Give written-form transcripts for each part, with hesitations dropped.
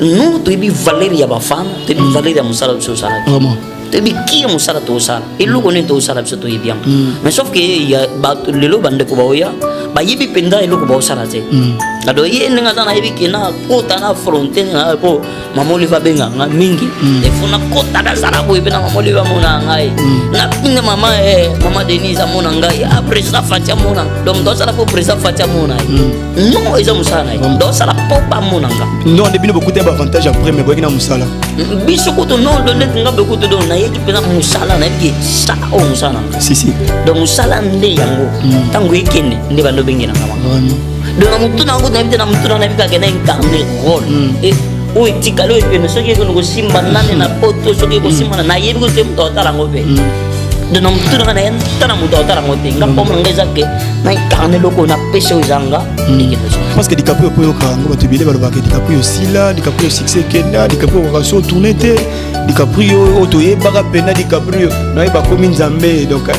Nous, toyebi valeur ya bafana, toyebi valeur ya mosala biso osalaki. Vraiment. Toyebi ki ya mosala tozosala, eloko nini tozosala, biso toyebi yango. Mais sauf que ya bato lelo, bandeko baoya, bayebi mpenza eloko baosala te. Ado ye ndenge aza, nayebi ke na kota na fronte na po Mama Olive abenga nga mingi, efo nakota, nazala boye mpe na Mama Olive amona ngai, napinga mama, mama Denise amona ngai, a président Fati amona. Donc tozosala mpo président Fati amona ye? Non, eza mosala na ye, tozosala mpo bamona nga. Non, nde bino bokuta baavantage après, mais boyaki na mosala. Biso kutu non, do neti nga boye kutu, donc nayeki mpenza mosala, nayebi ke sa oyo mosala na nga. Si si. Donc mosala nde yango, ntango ekende nde bando obengelanga ma. Donc na motu na yango nayebi te, na motu na nayebi kaka na incarne rôle. E oyo etikali, oyo ekende, soki ekende kosimba nani na poto, soki ekosimba nayebi ko te, moto akotala yango mpe. Donc na motu nanga naye tala, moto akotala yango te. Nga mpomo na nga eza ke na incarne eloko oyo napesa, oyo eza nga, ekende. Parce que DiCaprio, po yoka yango, bato ebele balobaka DiCaprio osila, DiCaprio succès ekenda, DiCaprio okoka so tourne te, DiCaprio oyo toyebaka mpena, DiCaprio nayeba komi Nzambe. Donc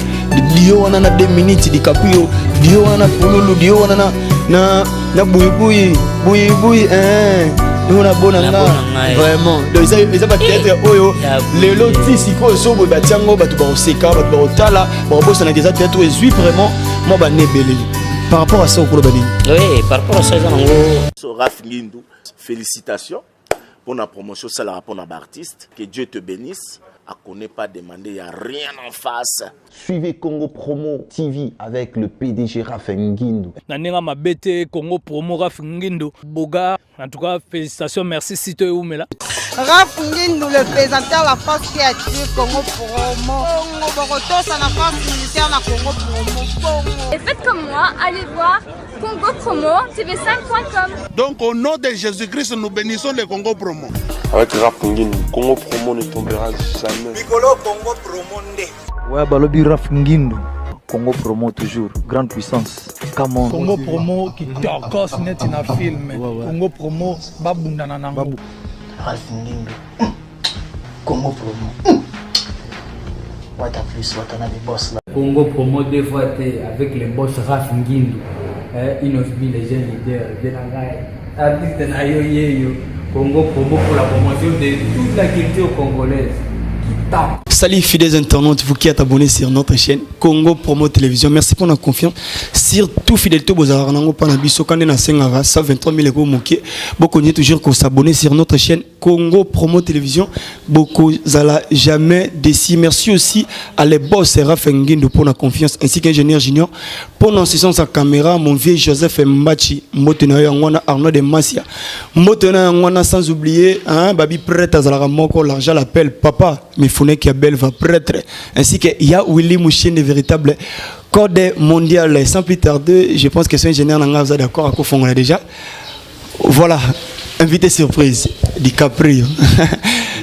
dio wana na 2 minutes, DiCaprio dio wana na pululu, dio wana na buyibuyi buyibuyi oyo na bona nga. Vraiment, donc eza bathéâtre oyo lelo ti sikoyo so boye batiango, bato bakoseka, bato bakotala, bakobosanaka. Eza théâtre oyo ezwi vraiment mwa bane ebele. Par rapport à ça, okoloba nini? Oui, par rapport à ça, eza nango. So Raf Ngindu, félicitations pour la promotion salaka pour artiste. Que Dieu te bénisse. À connaît pas demander, il n'y a rien en face. Suivez Congo Promo TV avec le PDG Raphaël Ngindu. Na ndenge mabe te, Congo Promo, Raf Ngindu boga, en tout cas félicitations, merci, site eumela. Raf Ngindu, le présentateur, la force qui attire Congo Promo. Congo Bokotosa, la force militaire, la Congo Promo. Congo. Et faites comme moi, allez voir Congo Promo TV5.com. Donc au nom de Jésus-Christ, nous bénissons le Congo Promo. Avec Raf Ngindu, Congo Promo ne tombera jamais. Mikolo Congo Promo nde. Ouais, balobi Raf Ngindu. Congo Promo toujours, grande puissance. Come on. Congo Promo kitokos neti na film. Congo Promo babundana nango. Ralph Ngindu. Congo Promo. Wata plus, wata na les boss là. Congo Promo deux fois T avec les boss Raf Ngindu. Eh, Inosbi les jeunes leaders. Bien artiste na yo yeyo. Congo Promo pour la promotion de toute la culture congolaise. Qui Salut fidèles internautes, vous qui êtes abonnés sur notre chaîne Congo Promo Télévision. Merci pour la confiance. Surtout fidélité bozalaka nango pana biso kande na sengaka 123 000 euros moke. Beaucoup toujours qu'on s'abonner sur notre chaîne Congo Promo Télévision. Beaucoup zala jamais déçu. Merci aussi à les boss Raph Ngindu pour la confiance ainsi qu'ingénieur junior pour l'assistance à caméra, mon vieux Joseph Mbachi, mbote na yo ngwana Arnaud de Massia. Mbote na ngwana, sans oublier hein, Babi prêtre azalaka moko, l'argent l'appelle papa Mifune qui belle va prêtre, ainsi que ya Willy Mouchine, véritable code mondial. Sans plus tarder, je pense que ce ingénieur nanga vous d'accord à kofongola déjà. Voilà, invité surprise, DiCaprio.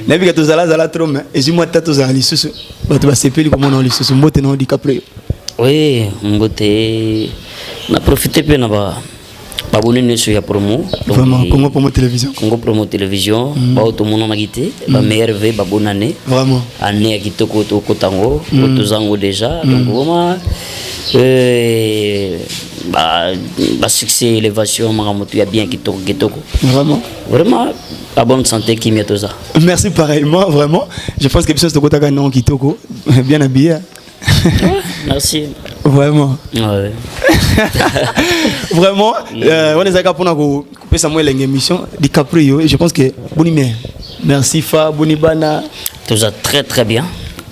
Nayebi ka tozala zala trop, mais ezwi mwa ta tozala lisusu, bato basepeli komona lisusu. Mbote na DiCaprio. Oui, mbote. Na profite mpe na ba babone nyonso ya promo. Vraiment, Congo Promo Télévision. Congo Promo Télévision, bao tomonanaki te, bameilleurs vœux, babonne année. Vraiment. Année ya kitoko, tokota yango, toza yango déjà. Donc vraiment ba succès, élévation, makambo tu ya bien, kitoko kitoko. Vraiment. Vraiment, à bonne santé, kimia toza. Merci pareillement, vraiment. Je pense que biso tokotaka non kitoko, bien habillé. Merci. Vraiment. Ouais. Vraiment, on est mpona kopesa mwa elenge émission DiCaprio. Je pense que boni mais merci fa boni bana. Toza très très bien.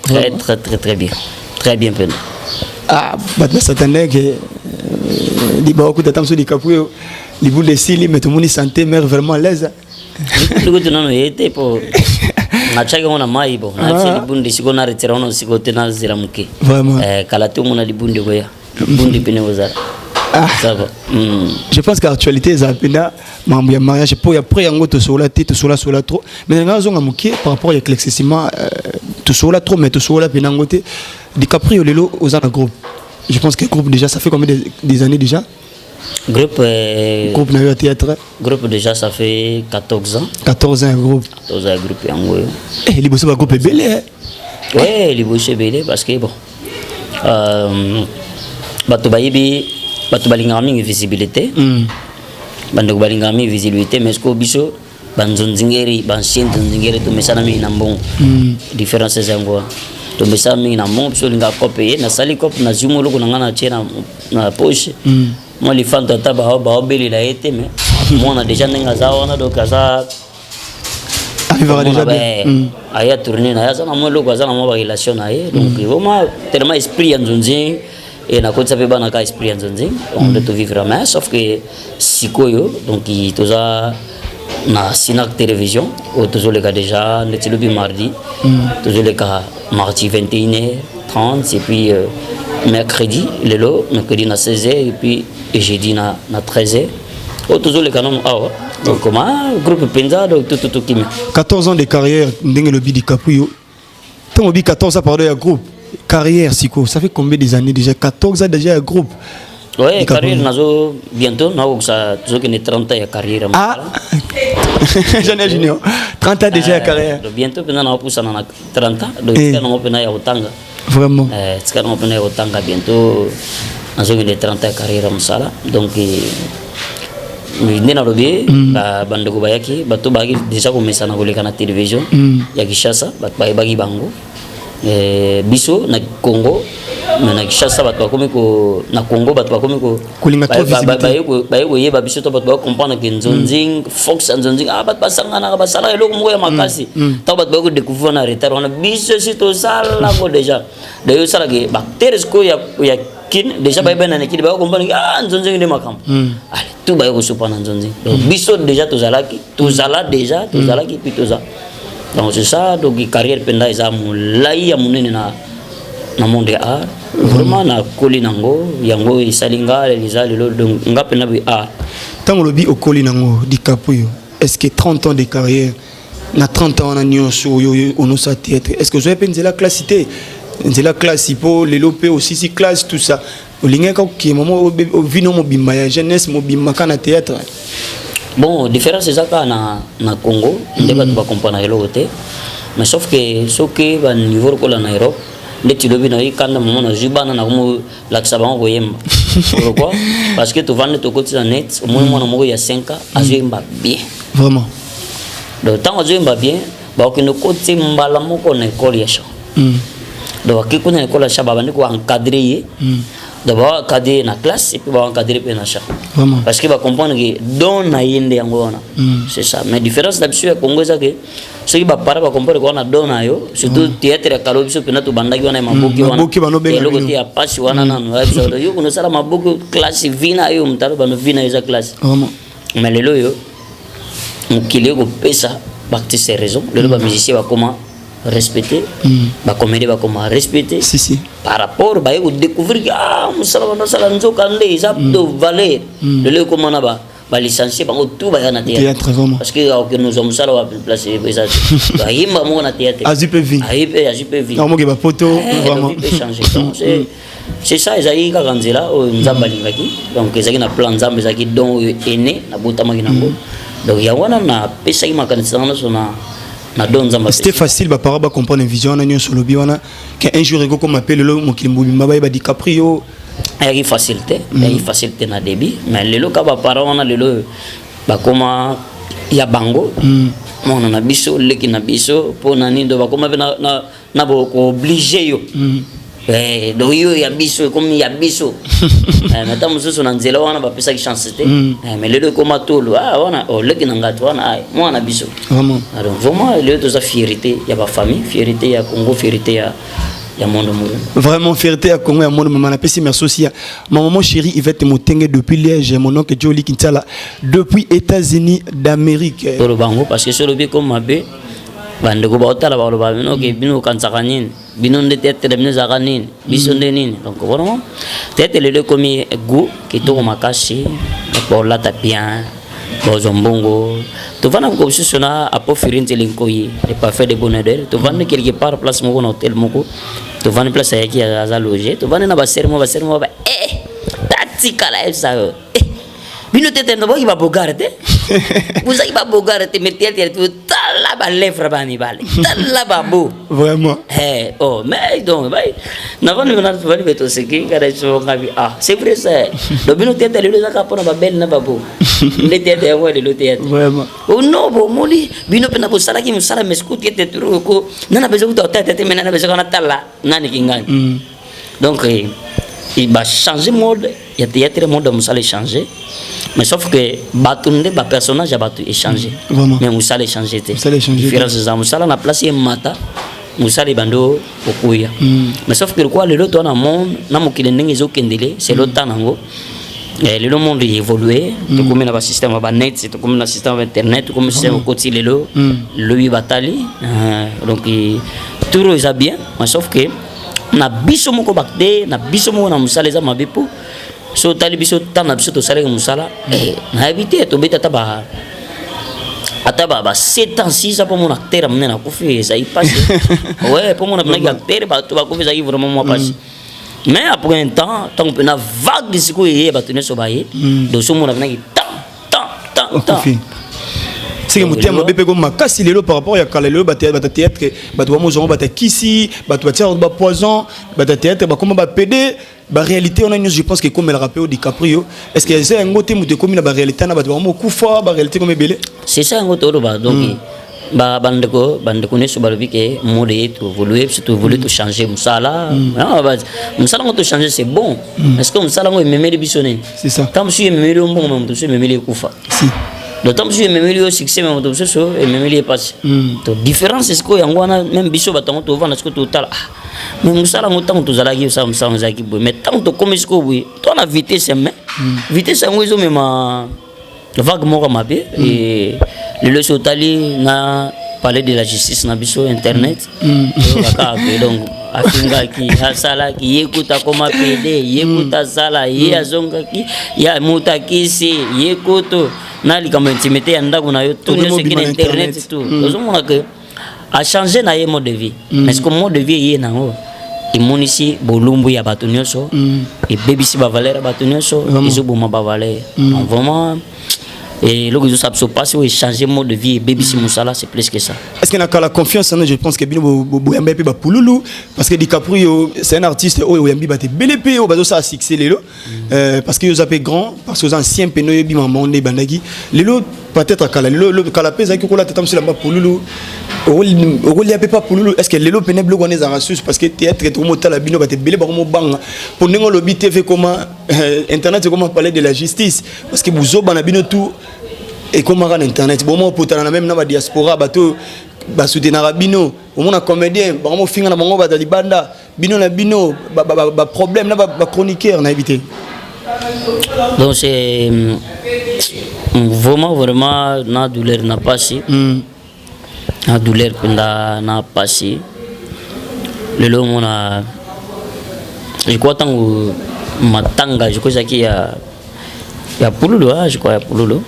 Très très très très bien. Très bien pena. Ah, bato basatandeke libawa kuta ata mosusu DiCaprio libunda esili, mais tomoni santé mère vraiment à l'aise. Likutu nano ye te, po natiaki yango na mai. Bon, natie libundi sikoyo, na retire wana sikoyo te, nazela moke. Vraiment. Kala te omona libundi koya, libundi pene kozala. Ça va. Je pense que actualité eza mpena makambo ya mariage, po ya après yango tosola te, tosolasola trop, mais nga azonga moke par rapport ya éclaircissement. Tosola trop, mais tosola mpena yango te. DiCaprio, lelo oza na groupe. Je pense que groupe déjà, ça fait combien des années déjà? Groupe Groupe na yo ya théâtre. Groupe déjà, ça fait 14 ans. 14 ans ya groupe. 14 ans ya groupe yango oyo. Eh, liboso bagroupe ebele, eh. Ouais, liboso ebele, parce que bon, bato bayebi, bato balingaka mingi visibilité. Bandeko balingaka mingi visibilité, mais sikoyo biso Banzonzingeri, baancien nzonzingeri, tomesana mingi na mbongo. Différence eza yango wana, tomesana mingi na mbongo. Biso olingaka cope, ye nasali cope, nazwi mo eloko na ngai, natie na poche. Mwa lifanto, ata baobelela ye te, mais mwana déjà ndenge aza wana, donc aza Arrivera déjà bien. Aya tourne na ye, aza na mwa eloko, aza na mwa barelation na ye. Donc vraiment, tellement esprit ya nzonzi e nakotisa mpe bana ka esprit ya nzonzi, donc nde tovivre. Mais sauf que sikoyo, donc toza na Sinac Télévision oyo tozoleka déjà ndeti lobi mardi. Tozoleka mardi 21h30 et puis mercredi, lelo mercredi na 16h et puis jeudi na 13h oyo tozoleka nano awa. Donc ma groupe mpenza, donc tototokimi. 14 ans de carrière, ndenge lobi Dicaprio, ntango obi 14 ans, pardon, ya groupe, carrière siko, ça fait combien des années déjà? 14 ans déjà ya groupe? Ouais. Dicaprio. Carrière nazo bientôt nakokisa, tozokende 30 ans ya carrière. Ah, jeune junior, 30 ans déjà ya carrière. Donc bientôt mpenza nakopusana na 30 ans, donc tika nango mpena ya kotanga. Vraiment. Tika nango mpena ya kotanga, bientôt nazokende 30 ans ya carrière ya mosala. Donc nde nalobi, bandeko bayaki, bato bayaki déjà komesana koleka na télévision ya Kinshasa, bato bayebaki bango. Biso na Congo, mais na Kinshasa bato bakomi ko, na Congo bato bakomi ko Kolinga trop visibilité. Baye koyeba biso to bato bacomprendre ke nzonzing, fox ya nzonzing, ah, bato basanganaka, basalaka eloko moko ya makasi. Ntango bato baye kodécouvrir na retard wana, biso si tosalango déjà. D'ailleurs osalaka baacteur sikoyo ya Kine déjà bayebani na Kine, bakocomprendre ke ah, nzonzing nde makambo. Allez, tout baye kosupa na nzonzing. Donc biso déjà tozalaki, tozala déjà, tozalaki, puis toza. Donc c'est ça. Donc carrière mpenza eza molai ya monene na monde ya art. Vraiment nakoli nango, yango esali nga eza lelo. Donc nga mpenza boye art. Ntango olobi okoli nango, Dicaprio, est ce que 30 ans de carrière, na 30 ans wana nyonso oyo onosala théâtre, est ce que ozwaki mpe nzela classe te, nzela classe mpo lelo mpe osisi classe, tout ça, olingaki kokema mo ovino mobimba ya jeunesse mobimba kaka na théâtre? Bon, différence eza kaka na Congo nde bato bakomprendre eloko te. Mais sauf que soki baniveau lokola na Europe, ndeti lobi nayoki kanda mamo, nazwi bana, nakomolakisa bango koyemba. Pourquoi? Parce que tovandi, tokoti na net, omoni mwana moko ya 5 ans azoyemba bien. Vraiment. Donc ntango azoyemba bien, bakokende koti mbala moko na école ya chant. Donc akei kuna na école ya chant, babandi koencadre ye. Donc baencadre ye na classe et puis baencadre mpe na chant. Vraiment. Parce que bacomprendre ke don na ye nde yango wana. C'est ça. Mais différence na biso ya Congo eza ke soki baparents bacomprendre ke wana don na yo, surtout théâtre ya kalo, biso mpena tobandaki wana ya maboki. Maboki banobenga Eloko bino. te ya pasi wana nanu. Ayebisa yo kono osala maboki, classe vi na yo, motalo bano vi na yo eza classe. Vraiment. Mais lelo oyo mokili ekopesa baartiste raison. Lelo bamusicien bakoma respecté, bacomédien bakoma respecté. Si si. Par rapport baye kodécouvrir ke ah, mosala bando osala nzoka nde eza de valeur. Lelo ekoma na balicencié bango tout baya na théâtre. Théâtre, vraiment. Parce que akokende ozwa mosala wa place eza te, bayimba moko na théâtre. Azwi mpe vie. Ayi mpe, azwi mpe vie. Nakomoke bapoto. Vraiment. Vie peut changer. Donc c'est ça, ezalaki kaka nzela oyo Nzambe alingaki. Donc ezalaki na plan Nzambe, ezalaki don oyo ene nabotamaki nango. Donc yango wana napesaki makanisi nanga nyonso na don Nzambe C'était apesi. Facile baparents bacomprendre vision wana nyonso olobi wana, ke un jour ekokoma mpe lelo mokili mobimba bayeba Dicaprio? Eyaki facile te, eyaki facile te na début. Mais lelo ka baparent wana lelo oyo bakoma ya bango mwana na biso, leki na biso, mpo na nini? Do bakoma mpe na koobliger yo. Donc yo ya biso ekomi ya biso. Mais ata mosusu na nzela wana bapesaki chance te. Mais lelo ekoma tolo, ah, wana oh, leki na ngai to wana, ah, mwana na biso. Vraiment. Alors vraiment lelo toza fierté ya bafamille, fierté ya Congo, fierté ya monde mobimba. Vraiment, fierté ya Congo, ya monde. Maman napesi merci aussi à ma maman chérie Yvette Motenge depuis Liège, mon oncle Jolie Kinsala depuis États-Unis d'Amérique. Toloba yango parce que so olobi komi mabe, bandeko baotala, baloba bino ke bino okanisaka nini, bino nde théâtre bino ezalaka nini, biso nde nini. Donc vraiment théâtre lelo ekomi goût kitoko makasi, baolata bien, bazwa mbongo. Tovanda moko mosusu na Apo Firinzeli Nkoyi, le parfait de bonheur. Tovandi quelque part, place moko na hotel moko, tovandi place ayaki aza loge, tovandi na basere moko, basere moko ba eh, tatikala yebisa yo eh, bino te tendo boki babogare te, bozalaki babogare te, mais théâtre tala. Balèvre ba mibale, tala babo. Vraiment. Eh, oh, mais donc bai navandi vandi mpe toseki kaka so ngabi. Ah, c'est vrai ça. Donc bino théâtre lelo ezaka mpona babele na babo nde théâtre yango ya lelo, théâtre. Vraiment. Oh non, bomoni bino mpe na bosalaki mosala, mais sikoyo théâtre turo ko nana besoin kuta théâtre te, mais nana besoin kana tala nani kingani. Donc bachanger mode ya théâtre, mode ya mosala échanger, mais sauf que bato nde bapersonnage ya bato échanger. Mais mosala échanger te. Mosala échanger te. Différence eza mosala na place emata, mosala ebandi okoya. Mais sauf que lokwa lelo toa na monde na mokili ndenge ezokendele, c'est le temps nango. Lelo monde évolue, tokomi na basystème ya banet, tokomi na système ya internet, tokomi système okoti lelo, lobi batali. Donc tour eza bien, mais sauf que na biso moko bakte na biso moko na mosala eza mabe, mpo so otali biso ntango na biso tosalaki mosala, nayebi te, tobeti ata ba 7 ans, 6 ans, mpo mona acteur ya monene akufi, ezali pasi. Ouais, mpo mona mpenaki acteur bato bakufi, ezalaki vraiment mwa pasi. Mais après un temps, ntango mpena vague sikoyo eye, bato nyonso baye, donc so omona mpenaki tant tant tant tant. Okufi seke motema mabe mpe ko makasi lelo par rapport ya kala. Lelo bato ya théâtre, bato bamozwango, bato ya kisi, bato batiaka bapoison, bato ya théâtre bakoma bapédé. Baréalité wana nyonso, je pense que ekomelaka mpe o DiCaprio. Est ce que eza yango te moto ekomi na baréalité wana, bato bamokufa, baréalité komi ebele? C'est ça, yango toloba. Donc bandeko nyonso balobi ke mode ye toévolue, biso toévolue, tochange mosala. Ah, mosala yango tochange, c'est bon. Est ce que mosala yango ememeli biso nini? C'est ça. Ntango mosusu ememeli yo mbongo, mais moto mosusu ememeli ekufa. Si. Donc ntango mosusu ememeli yo succès, mais moto mosusu ememeli ye pasi. To différence sikoyo yango wana. Même biso bato yango tovanda sikoyo, totala: ah, mais mosala yango, ntango tozalaki osala mosala yango ezalaki boye, mais ntango tokómi sikoyo boye, to na vitesse, mais vitesse yango ezomema vague moko mabe. E lelo so otali na palais de la justice na biso, internet oyoka kaka ke donc afingaki, asalaki ye, kuta akoma pédé, ye kuta asala ye, azongaki ya moto akisi ye kutu na likambo intimité ya ndako na yo to nyonso eki na internet. Tout ozomona ke achange na ye mode de vie, mais ce que mode de vie ye nango emonisi bolumbu ya bato nyonso, ebebisi bavaleur ya bato nyonso, ezoboma bavaleur. Donc vraiment eloko ezosala biso mpasi oyo, échanger mode de vie ebebisi mosala, c'est plus que ça. Est-ce que na la confiance wana, je pense que bino boyamba mpe bapululu, parce que DiCaprio, c'est un artiste oyo oyambi bato ebele mpe oyo bazosala succès lelo, parce que yo oza mpe grand, parce que oza ancien mpe noyebi mama nde ebandaki. Lelo peut-être kala, lelo kala mpe ezalaki kolata ta mosu elamba pululu, okolia mpe pa pululu. Est ce que lelo pene biloko wana ezalaka susu? Parce que théâtre tokomotala bino, bato ebele bakomobanga mpo ndenge olobi TV koma internet, ekoma palais de la justice, parce que bozoba na bino tout ekomaka na internet, boma opotana na même na badiaspora, bato basoutenaka bino, omona comédien bango mofinga na bango, bato ya libanda, bino na bino baproblème na bachroniqueur, nayebi te. Donc c'est vraiment vraiment na douleur na pasi, na douleur mpenza na pasi. Lelo omona, je crois ntango matanga, je crois ezalaki ya pululu, ah, je crois ya pululu.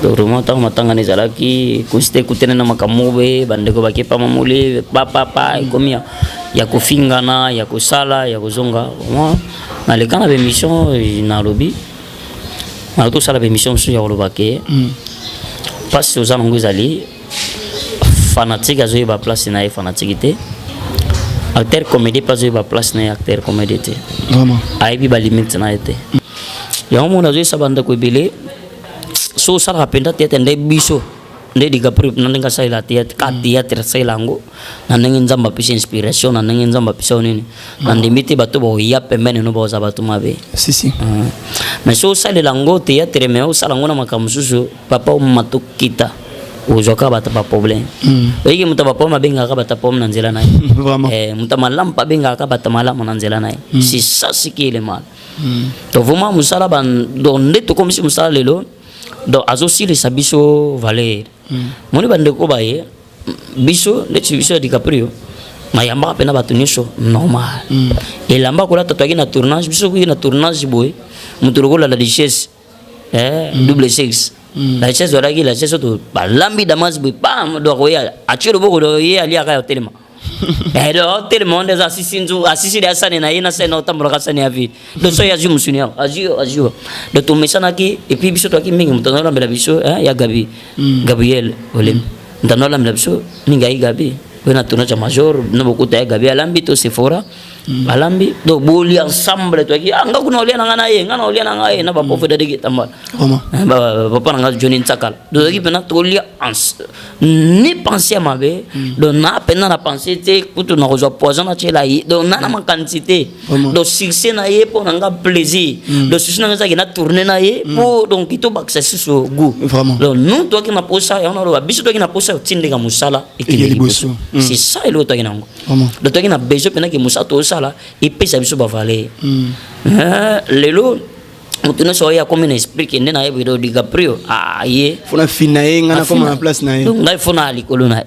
Donc vraiment ntango matanga na ezalaki kosi te, ekutani na makambo moko boye, bandeko bakepa mamole papapa, ekomi ya kofingana, ya kosala, ya kozonga. Vraiment naleka na baémission, nalobi naloki tosala baémission mosusu ya koloba ke mpasi toza nango ezali fanatique azoyeba place na ye fanatique te, acteur comédie mpe azoyeba place na ye acteur comédie te. Vraiment. Ayebi balimite na ye te. Yango mona azoyesa bandeko ebele, so osalaka mpenza théâtre nde biso nde DiCaprio na ndenge asalela théâtre ka théâtre, asalela yango na ndenge Nzambe apesi inspiration, na ndenge Nzambe apesi yo nini, na ndembi te bato bakoya pembeni no bakoza bato mabe. Si si. Mais so osalela yango théâtre, mais osala yango na makambo mosusu, papa, omama tokita, ozwaka bato baproblème. Oyiki moto ya baproblème abengaka bato ya problème na nzela na ye. Vraiment. Moto ya malamu mpe abengaka bato ya malamu na nzela na ye. C'est ça ce qui est le mal. Donc vraiment mosala donc nde tokomisi mosala lelo, donc azosilisa biso valeur. Moni bandeko baye biso ndeti biso ya DiCaprio mayambaka mpena bato nyonso normal. Elamba kolata, toyaki na tournage, biso koki na tournage boye, moto lokola la Duchesse, double sexe, la Duchesse alaki, la Duchesse oyo balambi damas boye, pam, donc oye atie loboko, donc ye aliaka ya otelema. Donc otelema nde aza asisi nzu, asisi de asani na ye na sani na otambolaka sani ya vide. Donc so ye azwi mosuni awa, azwi azwi. Donc tomesanaki. Et puis biso toyaki mingi, moto azolambela biso, ya Gabi, Gabriel Olembi. Ntando alambela biso mingi ayi Gabi oyo na tournage ya major na bokuta ya Gabi alambi to Sephora alambi, donc boli ensemble. Toyaki, ah, nga kuna olia na nga na ye, nga na olia na nga ye na baprof Dadeki Tambala, papa na nga Johnny Ntsakala. Tozalaki mpena tolia ni pensée ya mabe. Donc na mpena na pensée te kutu na kozwa poison natiela ye. Donc na makanisi te. Donc succès na ye mpo na nga plaisir. Donc succès na nga ezalaki na tourne na ye mpo donc tobakisa susu goût. Donc nous toyaki na posa yango, naloba biso toyaki na posa otindika mosala ekende liboso. C'est ça eloko toyaki nango. Donc toyaki na besoin mpenaki mosala tosala epesa biso bavaleur. Lelo moto nyonso oyo akomi na esprit kende na ye boye, DiCaprio aye. Fona fina ye, nga nakoma na place na ye. Ngai fona likolo na ye,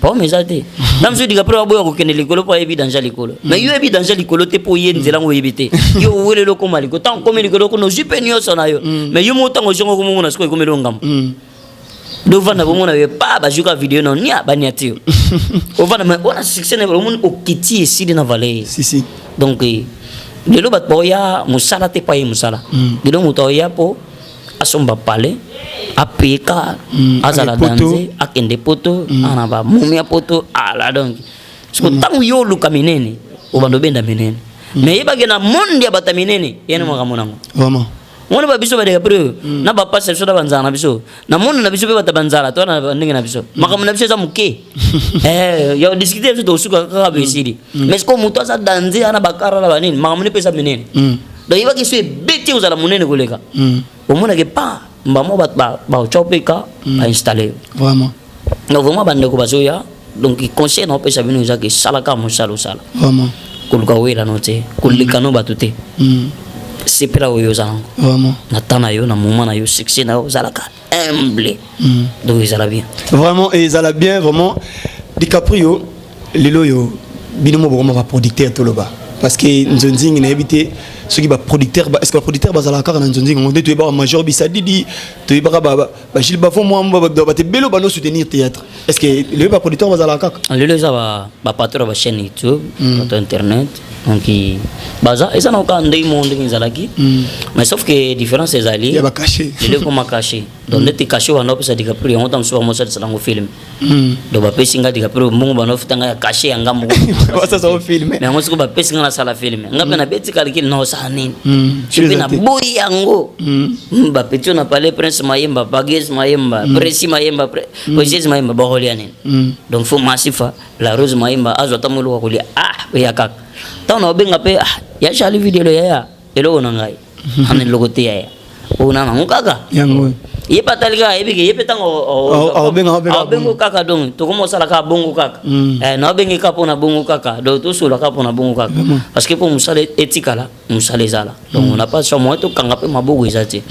problème eza te. Na mosusu DiCaprio aboya kokende likolo mpo ayebi danger likolo, mais yo oyebi danger likolo te mpo ye nzela ngo oyebi te. Yo oweleli okoma likolo, ntango okomi likolo kuna ozwi mpe nyonso na yo, mais yo moko ntango ozongo okomomona sikoyo ekomeli yo ngambo. Dovanda bomona ye pa bazwi ka video na nia bania te, yo ovanda, mais wana succès na omoni okiti esili na valeur. Si si. Donc lelo bato baoya mosala te pa ye mosala. Lelo moto aoya mpo asomba palais, apaye car, azala danze, akende poto, ana bamomi ya poto ala. Donc siko ntango yo oluka minene, obanda obenda minene, mais yebake na monde ya bato ya minene ye na makambo nango. Mona ba biso badeka pre na bapasi na biso na banzala na biso na monde na biso mpe bato ya banzala to na ndenge na biso, makambo na biso eza moke ya discuter. Biso tosuka kaka besili, mais sikoyo moto aza danze ana bakara na banini, makambo ne mpe eza minene. Donc yebaki so ebeti ozala monene koleka, omonake pa mbamo bato baotya mpe ka bainstalle yo. Donc vraiment bandeko bazoya, donc conseil na opesa bino ezaki esalaka mosala osala, koluka oyelano te, koleka no bato te. Sepela oyo oza nango na temps na yo, na moment na yo, succès na yo, ozalaka humble, donc ezala bien. Vraiment ezala bien, vraiment. DiCaprio, lelo oyo bino mo bokoma baproducteur, toloba, parce que nzonzingi nayebi te soki baproducteur, est ce que baproducteur bazalaka kaka na nzonzingi yango nde toyebaka major Bisadidi, toyebaka bagile Bavon, mwa bato ebele bano soutenir théâtre. Est ce que lelo baproducteur bazalaka kaka? Lelo eza bapatron ya bachaîne YouTube, bato internet. Donc baza eza na kaka ndenge moko ndenge ezalaki, mais sauf que différence ezali ya bacachet. Lelo ekoma cachet. Donc neti cachet banda opesa DiCaprio yango, ta mosusu bamosalisa nango film. Donc bapesi nga DiCaprio mbongo, banda ofuta nga ya cachet ya nga moko. Basasa film. Mais yango sikoyo bapesi nga nasala film, nga mpe nabeti calcul na osala nini mpe naboyi yango. Bapeti oyo na palais, Prince Mayemba, Bages Mayemba, Presi Mayemba, Précise Mayemba, bakolia nini? Donc faut Masifa la Rose Mayemba azwa ata moloko kolia. Ah, oya kaka ntango na obenga mpe, ah, ya Charlie Videlo, yaya eloko na ngai ana eloko te, yaya oyo na nango kaka. Yango. Ye mpe atali kaka, ayebi ke ye mpe ntango abengo kaka, donc tokoma osala kaka bongo kaka, naobenge kaka mpona bongo kaka, donc tosola kaka mpona bongo kaka, parce que mpo mosala etikala, mosala ezala. Donc on n'a pas choix, moyen tokanga mpe maboko eza te.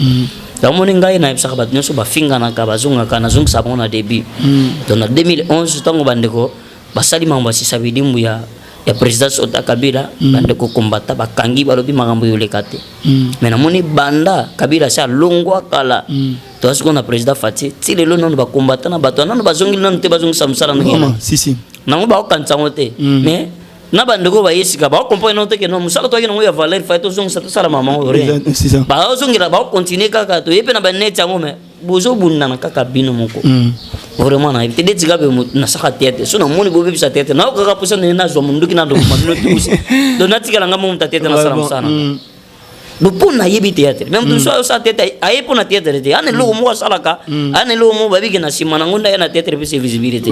Yango moni ngai nayebisaka bato nyonso bafinganaka, bazongaka, nazongisa bango na début. Donc na 2011, ntango bandeko basali makambo ya sisa bidimbu ya président Sota Kabila, bandeko kombata bakangi, balobi makambo yoleka te. Mais namoni banda Kabila asi alongwa kala, toza sikoyo na président Fati, ti lelo nano bakombata na bato nano bazongeli nano te, bazongisa mosala ndenge si si. Nango bakokanisa yango te. Mais na bandeko baye sika bakokomprendre nano te ke no mosala toyaki nango ya valeur, fai tozongisa, tosala mama oyo rien. Bazongela, bakocontinue kaka, toye mpe na baneti yango, mais bozobundana kaka bino moko. Vraiment nayebi te neti kaka nasaka théâtre, so namoni bobebisa théâtre, nayo kaka mposa ndenge nazwa monduki nadokoma bino tusi. Donc natikala nga mo moto ya théâtre, nasala mosala. Donc mpo nayebi théâtre, mais moto mosusu ayosala théâtre, aye mpo na théâtre te, ana eloko moko asalaka, ana eloko moko babike na nsima nango nde aya na théâtre epesa visibilité.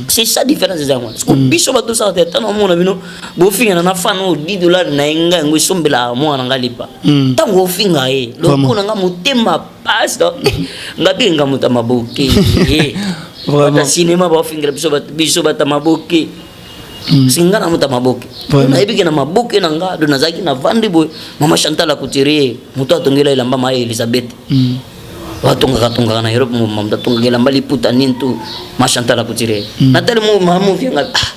C'est ça différence eza yango. Parce que biso bato osala théâtre, ntango omona bino bofingana na fan oyo 10 dollar na ye, ngai yango esombelaka mwana nga lipa, ntango ofinga ye, donc mpo na nga motema pasi nga benga moto ya maboke. Bata cinéma baofingela biso, biso bata maboke, parce nga na moto ya maboke, nayebi ke na maboke na nga. Do nazalaki navandi boye, mama Chantal Couturier, moto atongela elamba ma Elizabeth, atongaka tongaka na Europe, moto atongaka elamba liputa nini tu, ma Chantal Couturier. Natali mamovie nga, ah,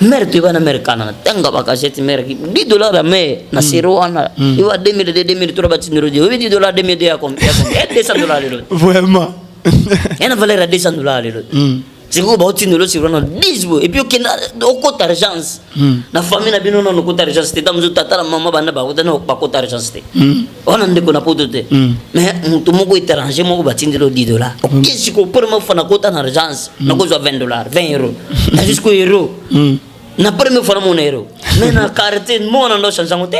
mare toyeba na mare kana natenga bakasete, mare 10 dollar ya mare na sero wana ewa 2002, 2003, batindelo de oyebi 10 dollar 2002 ya combien? 200 dollar lelo. Vraiment. Ena valeur ya 200 dollar lelo. Sikoyo baotindela osivra na 10 boye, et puis okenda okota urgence na famille na bino, nano okota urgence te. Ta mosusu tata na mama banda bakota na bakota urgence te wana, ndeko na poto te. Mais moto moko étranger moko batindeli 10 $. Oke sikoyo, première fois nakota na urgence, nakozwa 20 $, 20 euro. Nazwi sikoyo euro na première fois namona euro, mais na quartier mona ndo change yango te.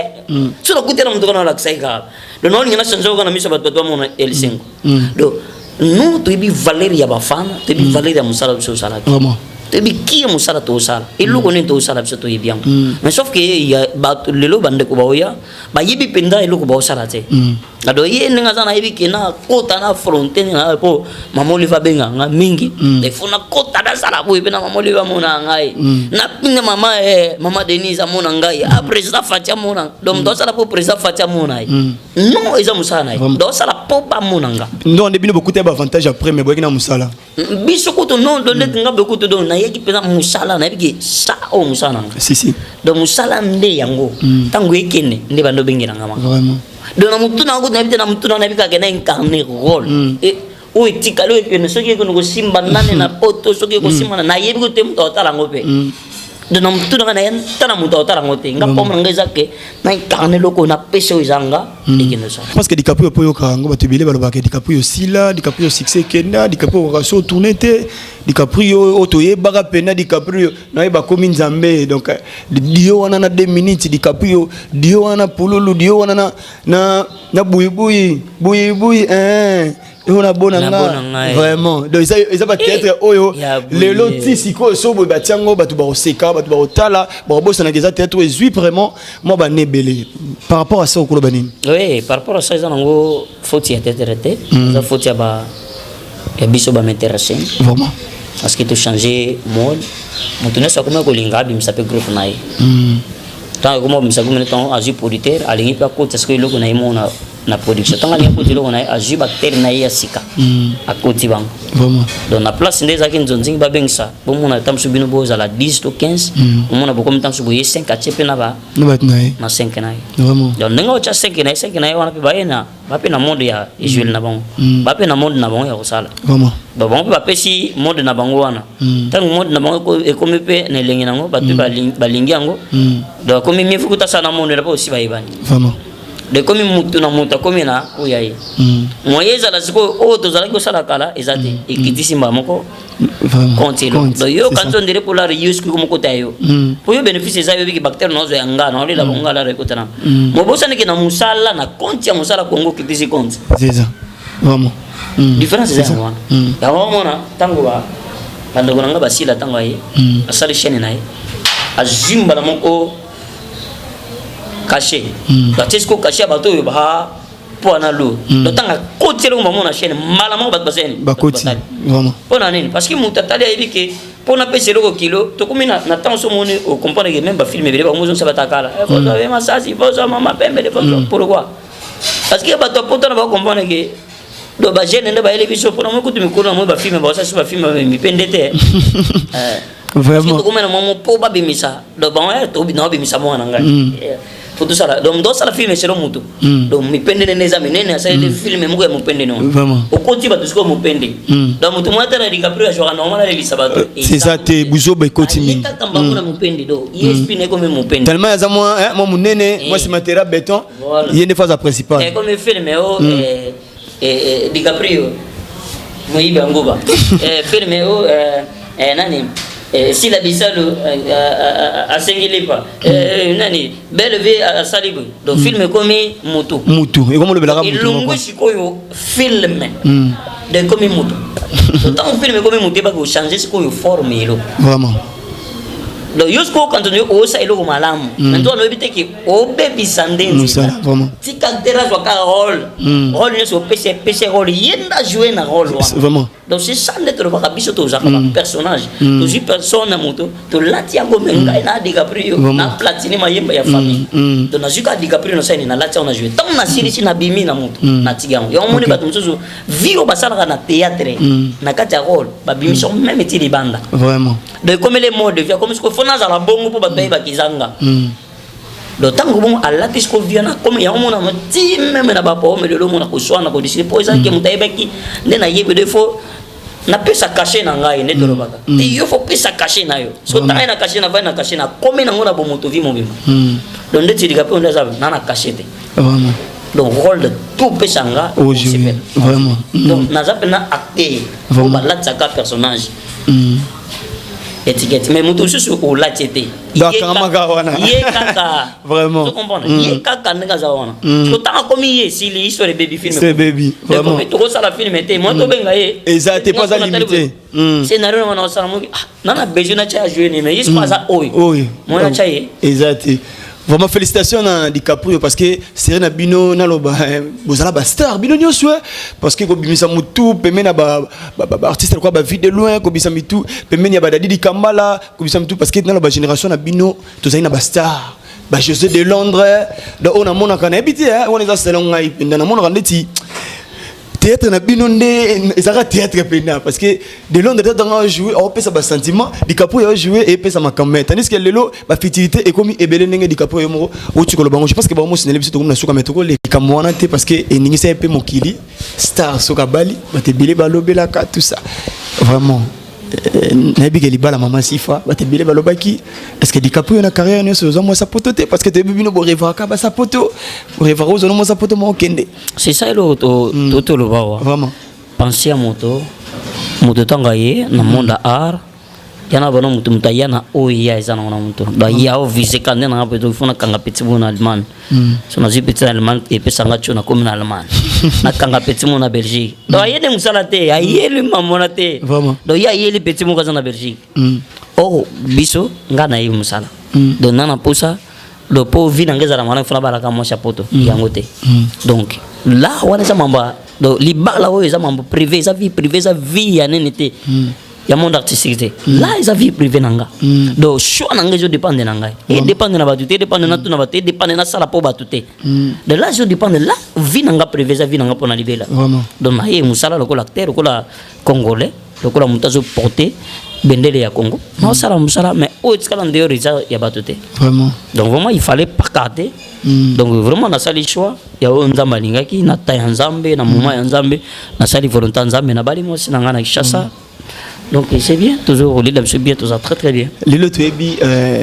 So nakuti na moto kana alakisaki kaka. Donc naolinga na change yango kaka na miso ya bato, bato bamona elisengo. Donc nous, toyebi valeur ya bafana, toyebi valeur ya mosala biso osalaki. Toyebi kie mosala tozosala, eloko nini tozosala, biso toyebi yango. Mais sauf que ya bato lelo, bandeko baoya, bayebi mpenza eloko baosala te. Ado ye ndenge aza, nayebi ke na kota na fronte na po mama Olive abenga nga mingi. Il faut nakota, nasala boye mpe na mama Olive amona ngai, napinga mama, mama Denise amona ngai, a président Fati amona. Donc moto asala mpo président Fati amona ye, non, eza mosala na ye. Donc asala mpo bamona nga. Ndo nde bino bokuta baavantage après, mais boyaki na mosala. Biso kutu non, do ndeti nga boye kutu. Donc nayaki mpenza mosala, nayebi ke sa oyo mosala na nga. Si si. Donc mosala nde yango, ntango ekende nde bando obengelanga maka. Donc na motu na kutu nayebi te, na motu na nayebi kaka na incarne rôle oyo etikali, oyo ekende. Soki ekende kosimba nani na poto, soki ekosimba nayebi ko te, moto akotala yango mpe. Donc na motu na nga naye tala, moto akotala yango te. Nga pombe na nga eza ke na incarne eloko oyo napesa, oyo eza nga, ekende osala. Parce que DiCaprio mpo oyokaka yango, bato ebele balobaka DiCaprio sila, DiCaprio succès ekenda, DiCaprio okoka so otourne te, DiCaprio oyo toyebaka mpena, DiCaprio nayeba komi Nzambe. Donc dio wana na 2 minutes, DiCaprio dio wana pululu, dio wana na buyibuyi buyibuyi, eh oyo nabona nga vraiment. Donc eza bathéâtre oyo lelo ti sikoyo, so boye batia yango, bato bakoseka, bato bakotala, bakobosanaka. Eza théâtre oyo ezwi vraiment mwa bana ebele. Par rapport à ça, okoloba nini? Oui, par rapport à ça, eza nango faute ya théâtre te, eza faute ya ba ya biso bametteur scène. Parce que tochange mode, moto nyonso akomi kolinga abimisa mpe groupe na ye. Ntango akoma abimisa groupe, ntango azwi producteur, alingi mpe akotisa sikoyo eloko na ye moko na production. Ntango alingi akota eloko na ye, azwi baacteur na ye ya sika, akoti bango. Donc na place nde ezalaki nzonzingi, babengisa bomona ta mosusu bino bozala 10 to 15, omona bokomi ta mosusu boye 5, atie mpe na ba na bato na ye. Na 5 na ye. Donc ndenge otya 5 na ye, 5 na ye wana mpe baye na bape na mode ya ejuele na bango, bape na mode na bango ya kosala. Donc bango mpe bapesi mode na bango wana. Ntango mode na bango ekomi mpe na elenge nango, bato mpe balingi yango. Donc akomi mieux kuta asala na mode na mpe osi bayebani. Donc ekomi mutu na moto akomi na oyo ya ye. Moye ezala sikoyo oyo tozalaki kosala kala eza te, ekitisi mbala moko compte elo. Donc yo kanti ondire mpo lara yo soki komokota yo po yo bénéfice eza yo biki bactère naozwa ya nga na olela bongo lara ekota na mobosaniki na mosala na compte ya mosala Kongo, okitisi compte. C'est ça vraiment. Différence eza yango wana. Yango omona ntango bandeko na nga basila, ntango aye asali chaîne na ye, azwi mbala moko cachet, batie sikoyo cachet ya bato oyo ba mpo wana lo. Donc ntango akoti eloko bango na chaîne, mbala moko bato basali. Bakoti vraiment. Mpo na nini? Parce que moto atali, ayebi ke mpo napesa eloko kilo, tokomi na ntango so omoni, ocomprendre ke même bafilm ebele bango ozongisa batakala, bozwa be masasi, bozwa mama pembele, bozwa. Pourquoi? Parce que bato apoto na bacomprendre ke donc bajeune nde bayeli biso mpona moi kutu mikolo na moi bafilm baosasi bafilm mipende te. Tokomi na mwa mpo babimisa. Donc bango naobimisa mwana na ngai fo tosala. Donc tosala film selon motu. Donc mipende nene eza minene, asaleli film moko ya mopende nini, okoti bato sikoyo mopende. Donc motu moko atala DiCaprio azwaka normal, alelisa bato. C'est ça te, buzoba ekoti mingi. Kaka mbango na mopende. Donc ye esprit na ekomi mopende. Tellement aza mwa monene, mwa cimatera béton, ye nde phase principale. Ekomi film o DiCaprio moyibi ya nguba, film o nani, Sila Bisalu asengi lipa, nani, Belle Vie asali boye. Donc film ekomi mutu. Mutu ekomi olobelaka. Elongwe sikoyo film donc ekomi mutu. Ntango film ekomi mutu, ebaki ochange sikoyo forme eloko. Donc yo sikoyo kanto osa eloko malamu, mais to oyebi te ke obebisa nde nzela. Tika te, azwa kaka rôle, rôle nyonso opesi, epesi rôle, ye nde ajoue na rôle wana. Donc c'est ça nde tolobaka, biso tozalaka bapersonnage, tozwi personne na moto, tolati yango. Me ngai na DiCaprio na Platini Mayemba ya famille, donc nazwi kaka DiCaprio, nasali nalati yango, na joue. Ntango nasilisi, nabimi na moto, natiki yango. Yango moni bato mosusu vie oyo basalaka na théâtre na kati ya rôle, babimisi yango même eti libanda. Donc ekomeli mode de vie, akomi sikoyo fo nazala bongo mpo bato bayebaka ezanga. Donc ntango bongo alati sikoyo vie wana, komi yango mona ti même na bapaome lelo omona koswana, kodiscuter mpo ezalaki moto ayebaki nde nayebi de fo. Napesa cachet na ngai nde tolobaka te. Yo faut pesa cachet na yo. So tanga na cachet na vai na cachet na komi nango na bomoto vie mobimba. Donc ndeti lika mpe nde aza na cachet te. Donc rôle de tout pesa nga. Aujourd'hui, vraiment. Donc naza mpena acteur po balatisaka personnage étiquette, mais moto mosusu olati te. Donc, akangamaka wana. Ye kaka. Comprendre, ye kaka ndenge aza wana. So ntango akomi ye esili, histoire ebebi, film. C'est baby, vraiment. Tokosala film te, moi tobenga ye. Eza te, po aza limité. Scénario na wana osala moki na besoin natya ya jouer nini, mais ye siko aza oyo. Oyo. Moi natya ye. Eza te. Vraiment, félicitations na DiCaprio, parce que série na bino, naloba bozala ba star bino nyonso, parce que kobimisa mutu pembeni na ba ba artiste quoi, ba vie de loin, kobimisa mitu pembeni ya ba Dadi Kambala, kobimisa mutu, parce que naloba génération na bino tozali na ba star, ba José de Londres. Donc oyo namonaka, nayebi te, wana eza selon ngai mpenza, namonaka ndeti théâtre na bino nde ezalaka théâtre mpenza, parce que de Londres tata ajoue, aopesa basentiment, DiCaprio ajoue, epesa makambo. Mais tandis que lelo bafutilité ekomi ebele, ndenge DiCaprio yo moko outi koloba ngo, je pense que bamosinele biso tokomi na suka, mais tokoleka wana te, parce que eningisa ye mpe mokili. Star soki abali, bato ebele balobelaka tout ça. Vraiment, nayebi ke libala mama Sifa, bato ebele balobaki: est ce que DiCaprio na carrière nyonso ozwa mwasa poto te? Parce que toyebi bino borevaka basa poto, borevaka ozwa mwasa poto moko okende. C'est ça eloko to toloba wa. Vraiment. Pensée ya moto, moto ntango aye na monde ya art, ya na bana moto, moto aya na oyo ya eza nango na moto. Donc ya ovise ka nde nanga peut faut nakanga petit mo na Allemagne. So nazwi petit na Allemagne, epesanga tio, nakomi na Allemagne, nakanga petit mo na Belgique. Donc ayeli mosala te, ayeli mamona te. Donc ye ayeli petit moko aza na Belgique. Or biso, nga nayebi mosala. Donc na posa, donc mpo vie na ngai ezala malamu, fona balaka mwasi ya poto yango te. Donc là wana eza mambo donc libala oyo eza mambo privé, eza vie privé, eza vie ya nini te, ya monde artistique te. Là eza vie privé na nga. Donc choix na ngai ezodépendre na ngai, edépendre na bato te, edépendre na tuna bato, edépendre nasala mpo bato te. Donc là ezodépendre, là vie na nga privé, eza vie na nga mpo na libela. Donc naye mosala lokola acteur, lokola Congolais, lokola moto azoporte bendele ya Congo, naosala mosala, mais oyo etikala ndeyoro eza ya bato te. Donc vraiment, il fallait pas carter. Donc vraiment nasali choix ya oyo Nzambe alingaki na ta ya Nzambe, na moment ya Nzambe, nasali volonté ya Nzambe, nabali mwasi na ngai na Kinshasa. Donc c'est bien, toujours kolela biso bien, toza très très bien. Lelo toyebi,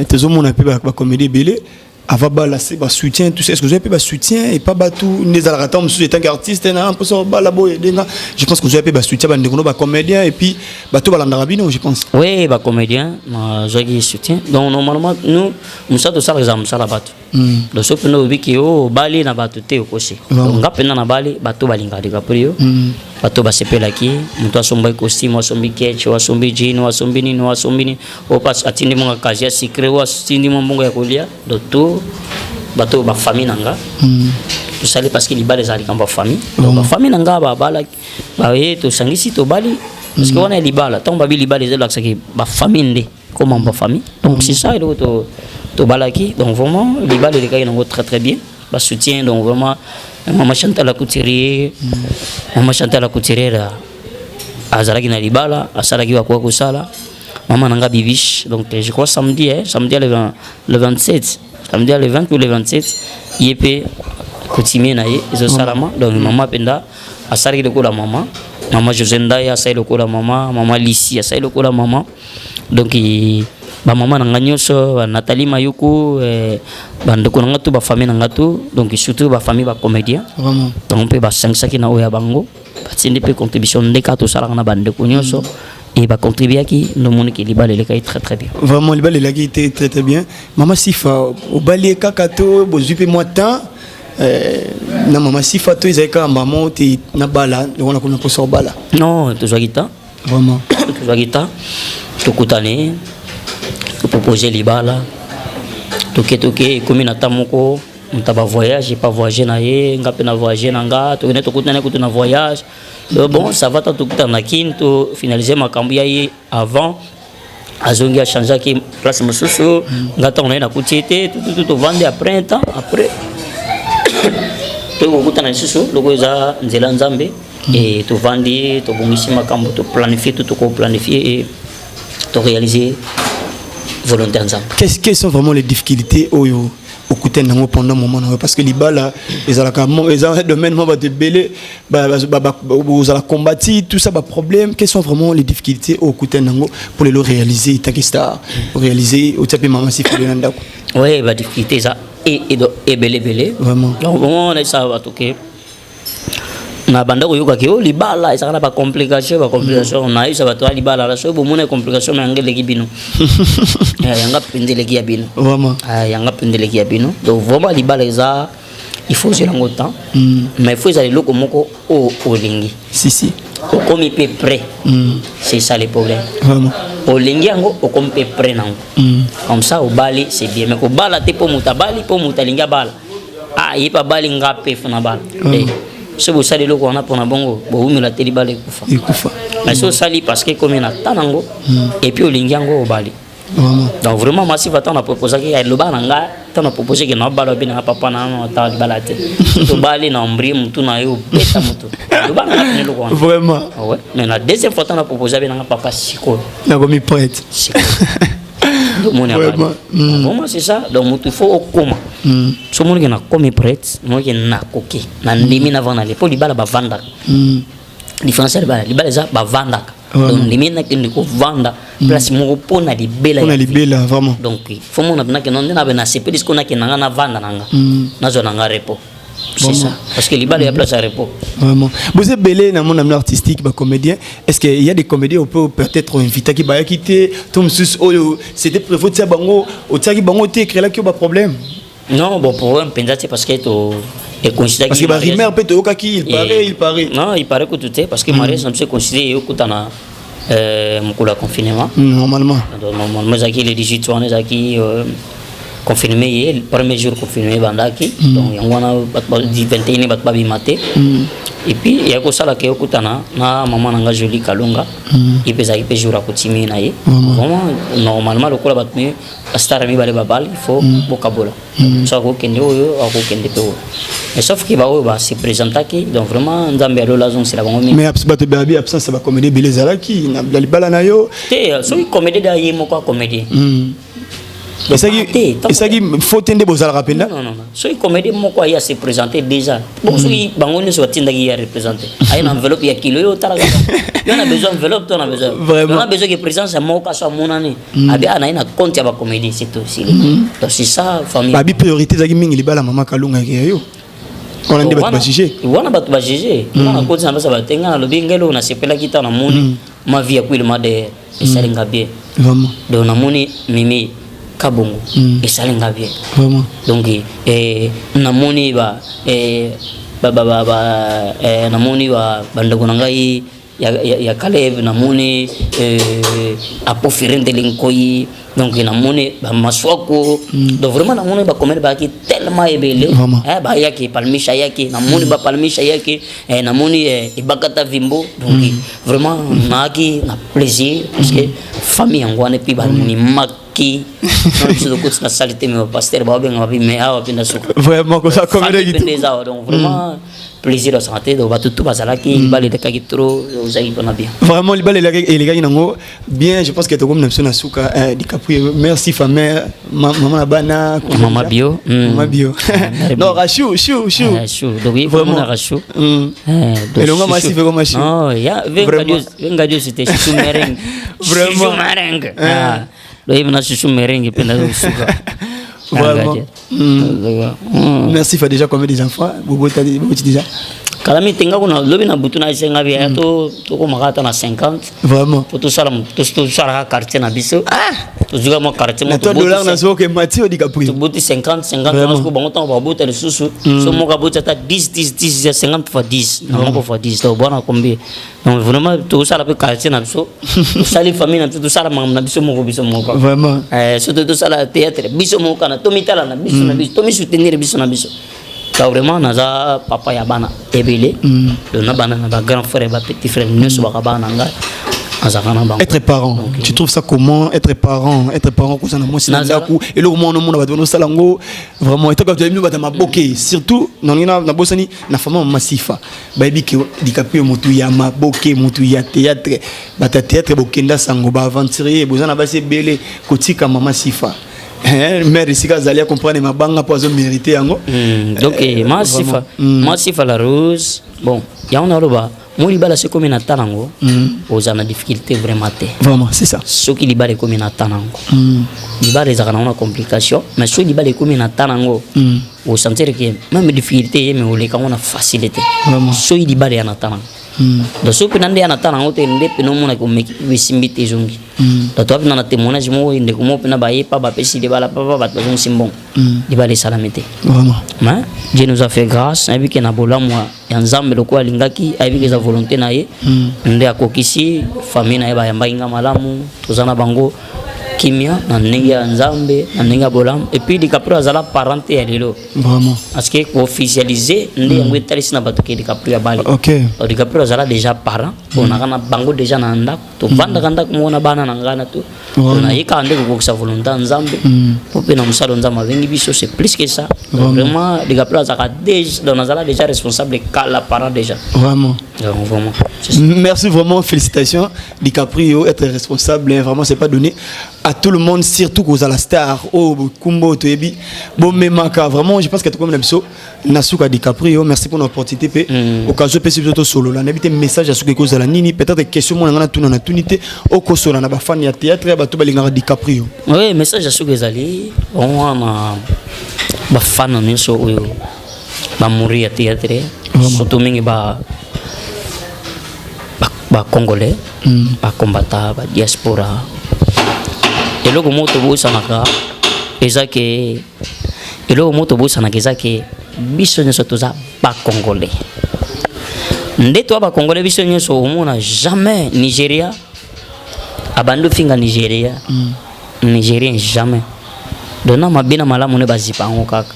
tozomona mpe bacomédie ebele ava bala se basoutien, tout ça. Est ce que ozwi mpe basoutien epa bato nde ezalaka ntango mosusu etanke artiste na mposa bala boye edenga? Je pense que ozwi mpe basoutien bandeko no bacomédien et puis bato balandaka bino, je pense. Oui, bacomédien nazwaki soutien. Donc normalement nous, mosala tosalaka eza mosala bato. Donc soki mpena obiki o obali na bato te, okosi. Donc nga mpena na bali, bato balingaka DiCaprio, bato basepelaki. Moto asombaki costume, asombi ketch, asombi jean, asombi nini, asombi nini, oyo atindi monga kasi ya sucré, oyo atindi mwa mbongo ya kolia. Donc to bato bafamille na nga tosali, parce que libala ezala likambo ya famille. Donc bafamille na nga babalaki, baye tosangisi, tobali, parce que wana ya libala, ntango babi libala ezolakisaki bafamille nde comme bafamille. Donc c'est ça eloko tobalaki. Donc vraiment libala elekaki nango très très bien, basoutien. Donc vraiment mama Chantal la couturier, mama Chantal la couturière azalaki na libala, asalaki bakoka kosala. Mama nanga Bibiche, donc je crois samedi, eh, samedi le, 20, le 27, samedi le 20 ou le 27, ye mpe coutumier na ye ezosalama. Donc mama mpenza asalaki lokola mama, mama José Ndaya asali lokola mama, mama Lisi asali lokola mama. Donc bamama na nga nyonso, Nathalie Mayuku, bandeko na nga to bafamille na nga to, donc surtout bafamille bacomédien. Donc mpe basangisaki na oyo ya bango, batindi mpe contribution nde kaka tosalaka na bandeko nyonso e bacontribuaki. Ndomoniki libala elekaki très très bien. Vraiment, libala elaki te très très bien. Mama Sifa, obali ye kaka to bozwi mpe mwa temps na mama Sifa, to ezali kaka mama te na bala wana kuna mposa obala? Non, tozwaki temps. Tozwaki temps, tokutani, topropose libala, toke toke, ekomi na temps moko moto bavoyage epa voyage na ye, nga mpe na voyage na nga, tokende tokutani kutu na voyage. Bon, ça va, ta tokutana na Kini, tofinalize makambo ya ye avant azongi, achangeaki place mosusu. Nga ntango na ye nakuti ye te, tututu tovandi. Après un temps, après tokokutana lisusu loko eza nzela Nzambe e tovandi, tobongisi makambo, toplanifie to tokoplanifie e toréalise volonté ya Nzambe. Quelles sont vraiment les difficultés oyo? Okutani nango pendant moment na yo, parce que libala ezalaka eza domaine moko bato ebele ozala combati, tout ça, baproblème. Quelles sont vraiment les difficultés oyo okutani nango pour lelo réaliser etaki star, réaliser otia mpe mama Sifa na ndako? Oui, badifficulté eza ebele ebele. Vraiment. Donc vraiment naesaka bato ke na banda koyokaki oyo libala ezalaka na bacomplication, bacomplication. Nayebisa bato ya libala la, soki bomona complication ma yanga eleki bino, yanga mpenza eleki ya bino. Vraiment. Yanga mpenza eleki ya bino. Donc vraiment libala eza, il faut ozela yango temps, mais il faut ezala eloko moko oyo olingi. Si si. Okomi mpe prêt. C'est ça le problème. Vraiment. Olingi yango, okomi mpe prêt nango. Comme ça obali, c'est bien. Mais kobala te mpo moto abali, mpo moto alingi abala, ah, ye mpe abali, nga mpe fona bala. So bosali eloko wana mpona bongo, bowumela te, libala ekufa. Ekufa. Mais so osali parce que ekomi na ta nango et puis olingi yango, obali. Vraiment. Donc vraiment Masifa, ntango naproposaki, eloba na nga, ntango napropose ke naobala, obi nanga papa na ata libala te, tobali na ombrie motu na yo, obeta motu, eloba na nga pene eloko wana. Vraiment. Ouais. Mais na deuxième fois, ntango napropose, abi nanga papa sikoyo nakomi prête. Sikoyo omoni abali. Vraiment, c'est ça. Donc motu faut okoma, so omoniki nakomi prête, omoniki nakoki, nandimi navanda le mpo libala bavandaka. Différence ya libala, libala eza bavandaka. Donc ndimi nakende kovanda place moko mpona libela. Mpona libela, vraiment. Donc faut mona nakende nde nabe nasepeli sikoyo, nakende nanga navanda na nga, nazwa na nga repos. C'est ça, parce que libala ya place ya repos. Vraiment. Vous êtes belé dans mon avenir artistique, bah, comédien. Est-ce qu'il y a des comédiens, on peut peut-être inviter qui va quitter Tom Sus, oh, c'était prévu de bango, au tiaki bango te créé là qui a problème? Non, bon, problème mpenza te, parce que to econsidéraki Parce que ba rumeur peut oyokaki, il paraît, il paraît. Non, il paraît kutu te, parce que mariage na biso econsidéré eyokutana mokolo ya confinement. Normalement. Donc normalement ezalaki le 18 wana, ezalaki confinement ye premier jour confinement ebandaki. Donc yango wana bato 21 bato babima te. Et puis eyaki kosalaka eyokutana na mama na nga Joli Kalunga, ye mpe ezalaki mpe jour akotimi na ye. Vraiment, normalement lokola bato bastar mibale babali, il faut bokabola, so akokende oyo, akokende mpe oyo, mais sauf ke baoyo base présentaki. Donc vraiment Nzambe alola azongisela bango mingi. Mais bato babi absence ya bacomédie ebele ezalaki na libala na yo. Te, soki comédie da ye moko acomédie. Esaki faute nde bozalaka mpenza. Non, non, non. Soki comédie moko aye ase présenter déjà, bon, soki bango nyonso batindaki ye areprésente, aye na enveloppe ya kilo, yo otalaka yo na besoin enveloppe to na besoin? Vraiment. Na besoin ke présence ya moko aso amonani, abi a na ye na compte ya bacomédie, c'est tout, c'est donc c'est ça, famille. Babi priorité ezalaki mingi libala mama Kalunga ya yo wana nde bato bajuge. Wana bato bajuge nga na koti na basa bato te. Nga nalobi ngai eloko nasepelaki ntango namoni ma vie ya kwilima de esali nga bien. Vraiment. Donc namoni Mimi Kabongo, esali nga bien. Vraiment. Donc namoni ba eh, ba, ba, ba, ba namoni ba bandeko na ngai ya Caleb, namoni Apo Firendele Nkoi, donc namoni bamaswako. Donc vraiment namoni bacomédie bayaki tellement ebele. Bayaki Palmiche, ayaki, namoni bapalmiche ayaki, namoni Ebakata Vimbo. Donc vraiment nayaki na plaisir parce que famille yango wana, et puis banimaki na biso, tokoti na sali te, me bapaster baobenga babi, mais awa mpe na suka. Vraiment, kosa comédie. Famille mpe eza awa. Donc vraiment plaisir ya santé. Donc bato tu bazalaki, libala elekaki trop, ozalaki mpona bien. Vraiment, libala elekaki nango bien. Je pense que tokomi na biso na suka. Dicaprio, merci famille, mama na bana. Mama bio. Mama bio, non, Rachou chou chou. Chou. Donc il faut mona Rachou. Elonga Masifa koma chou. Oh ya venga dio, c'était chou merengue. Vraiment. Chou merengue. Ah, donc il na chou merengue pe na suka. Vraiment. Merci. Fa déjà combien des enfants bobota boboti déjà? Kala mi tenga kuna lobi na butu na esenga bia to tokomaka ata na 50. Vraiment. Po tosala tosalaka quartier na biso, tozwika mwa quartier. Na 3 dollars na soki Mathieu DiCaprio. Toboti 50 50 siko bango ntango babota lisusu, so moko aboti ata 10 10 10 ya 50 fois 10 na moko fois 10, donc bwana combien? Donc vraiment tosala mpe quartier na biso, tosali famille na biso, tosala makambo na biso moko, biso moko. Vraiment. Surtout tosala théâtre biso moko kana, tomitala na biso na biso, tomisoutenir biso na biso. Donc vraiment naza papa ya bana ebele. Donc na bana na bagrand frère, bapetit frère nyonso baka bana na ngai, nazalaka na bango. Être parent, tu trouves ça comment, être parent, être parent kozala na mwasi na ndako, eloko mwana omona bato banosala yango, vraiment etaka bato bino bato maboke, surtout nalingi nabosani na fama mama Sifa, bayebi ke DiCaprio motu ya maboke, motu ya théâtre, bato ya théâtre bokenda sango baaventurier, boza na basi ebele, kotika mama Sifa. Mère esika azali acomprendre mabanga mpo azomérite yango. Donc masifa masifa la rose, bon, yango naloba mo libala so ekomi na ta nango, oza na difficulté vraiment te. Vraiment, c'est ça. Soki libala ekomi na ta nango, libala ezalaka nango na complication, mais soki libala ekomi na ta nango, osentir que même difficulté ye, mais oleka yango na facilité. Soki libala eya na ta nango. Donc soki mpena nde ya na ta nango te, nde mpena omonaki omeki mpe esimbi te, ezongi. Donc toa mpena na témoignage moko, ndeko moko mpena baye pa bapesi libala, papa bato bazongisi mbongo, libala esalami te. Mais Dieu nous a fait grâce. Nayebi ke na bolamu ya Nzambe, lokola alingaki, ayebi ke eza volonté na ye nde akokisi. Famille na ye bayambaki nga malamu, toza na bango kimia na ndenge ya Nzambe, na ndenge ya bolamu. Et puis Dicaprio azala parent te ya lelo. Parce que koofficialiser nde yango etalisi na bato ke Dicaprio abali. Donc Dicaprio azala déjà parent, ponaka na bango déjà na ndako, tovandaka ndako moko na bana na ngai na to. Naye kaka nde kokokisa volonté ya Nzambe, po mpe na mosala Nzambe abengi biso, c'est plus que ça. Donc, vraiment, Dicaprio azalaka déjà, donc azala déjà responsable kala, parent déjà. Donc vraiment. Merci vraiment, félicitations DiCaprio, être responsable, hein, vraiment c'est pas donné à tout le monde, surtout qu'aux la star, oh Kumbo Toyebi, bon memaka, vraiment je pense que tout comme biso nasuka DiCaprio, merci pour l'opportunité pe occasion pe surtout solo là, nabite message à ce que cause la nini, peut-être question moi ngana tuna na tunité au kosola na ba fan ya théâtre ba to balingaka DiCaprio. Oui, message ya soki ezali wana, bafana nyonso oyo bamuri ya théâtre, surtout mingi ba bacongolais, bakombata, badiaspora, eloko moko tobosanaka eza ke, eloko moko tobosanaka eza ke biso nyonso toza bacongolais. Nde toza bacongolais biso nyonso. Omona jamais Nigeria abandi ofinga Nigeria, Nigérien, jamais. Donc na mabe na malamu nde bazipa yango kaka.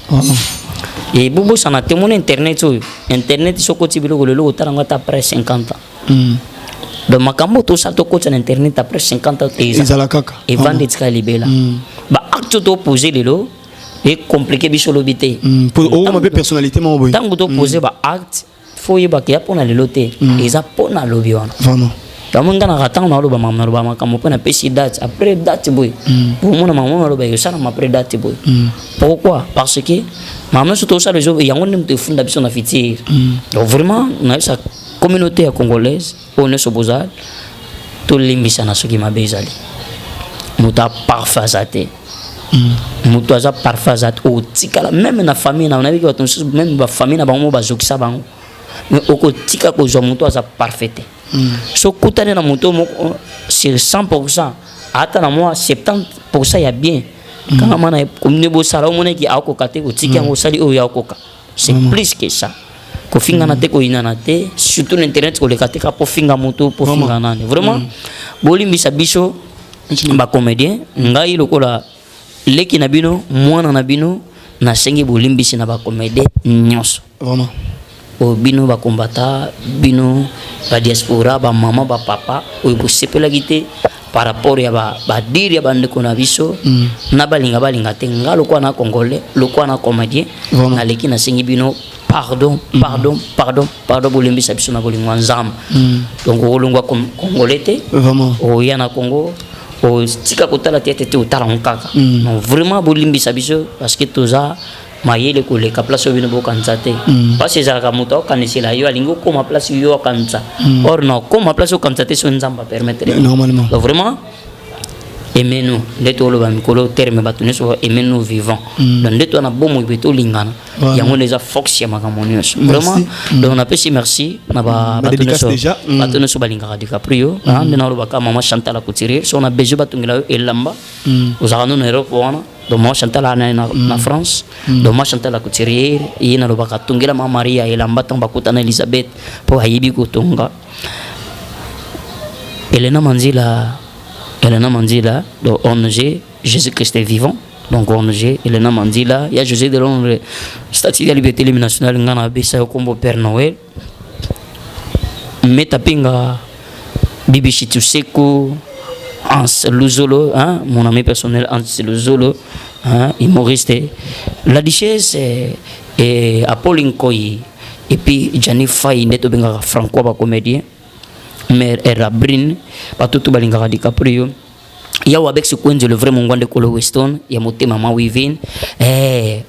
E bobosana te, mona internet oyo, internet soki oti biloko lelo, otala yango ata après 50 ans. Donc makambo tosala, tokotisa na internet après 50 ans, ezala kaka. Evanda, etika libela. Baacte topose lelo ecompliquer biso lobi te. Okoma mpe personnalité moko boye. Ntango topose baacte, faut oyebaka ya mpona lelo te, eza mpona lobi wana. Yango nga naka ntango naloba makambo, naloba makambo mpo napesi date, après date boye omona makambo naloba esalama après date boye. Pourquoi? Parce que makambo nyonso tosala ezo yango nde moto efunda biso na futur. Donc vraiment nayebisa communauté ya congolaise oyo nyonso boza, tolimbisana soki mabe ezali. Moto aparfait aza te, moto aza parfait aza te. Otikala même na famille na nayebiki bato mosusu, même bafamille na bango mo bazokisa bango, mais okotika kozwa moto aza parfait te. So okutani na moto moko sur 100, ata na mwa 70 ya bien, kangama na nde bosala. Omonaki akoka te, otiki yango, osali oyo akoka, c'est plus que ça. Kofingana te, koyinana te, surtout na internet koleka te kaka po finga moto, po finga nani. Vraiment bolimbisa biso bacomédien. Ngai lokola leki na bino, mwana na bino, nasengi bolimbisi na bacomédien nyonso oyo bino bakombata, bino badiaspora, bamama, bapapa oyo bosepelaki te par rapport ya badire ya bandeko na biso. Na balinga balinga te, nga lokola na congolais, lokola na comédien, naleki nasengi bino pardon, pardon, pardon, pardon. Bolimbisa biso na bolingo ya Nzambe. Donc okolongwa congolais te, oya na Congo, otika kotala te te te, otala ngo kaka. Donc vraiment bolimbisa biso, parce que toza mayele koleka place oyo bino bokanisa te. Parce ezalaka moto akokanisela yo, alingi okóma place yo akanisa, or na okóma place okanisa te so Nzambe apermettre. Normalement. Donc vraiment aimez-nous. Nde toloba mikolo terme, bato nyonso, aimez-nous vivant. Donc nde toza na bomoi boye, tolingana. Yango nde eza force ya makambo nyonso, vraiment. Donc napesi merci na bato nyonso, bato nyonso balingaka DiCaprio. Nde nalobaka mama Chantal Couturier, so na besoin batongela yo elamba, ozalaka no na Europe wana. Donc mama Chantal ana na France. Donc mama Chantal Couturier ye nalobaka tongela mama Maria elamba ntango bakutana Elizabeth, mpo ayebi kotonga. Elena Manzila, Elena Manzila, donc ONG Jésus-Christ est vivant. Donc ONG Elena Manzila, il y a José de Londres, statut de liberté nationale, ngana besa kombo Père Noël. Meta Pinga, Bibi Chituseko, Hans Luzolo, hein, mon ami personnel Hans Luzolo, hein, humoriste. La duchesse et Apolline Koyi, et puis Gianni Faye, nde tobengaka Franco ba comédien. Mère Era Brine, bato to balingaka DiCaprio. Yawa avec Sikwenzo, le vrai mongwande kolo Weston ya motema ma Wivin,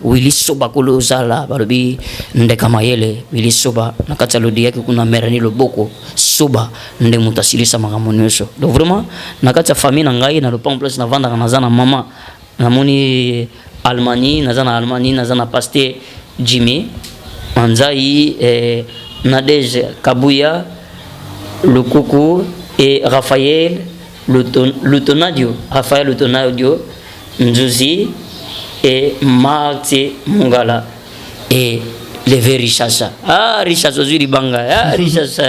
Willy Soba kolo ozala balobi ndeka mayele Willy Soba na kati ya lodi yake kuna merani loboko Soba nde moto asilisa makambo nyonso. Donc vraiment na kati ya famille na ngai na lopango place navandaka, naza na mama, namoni Allemagne, naza na Allemagne, naza na pasteur Jimmy Manzai, Nadege Kabuya Lukuku et Raphaël Lutonadio, Raphaël Lutonadio Nzuzi et Marti Mungala et le vrai Richassa. Ah, Richassa, ozwi libanga. Ah, Richassa,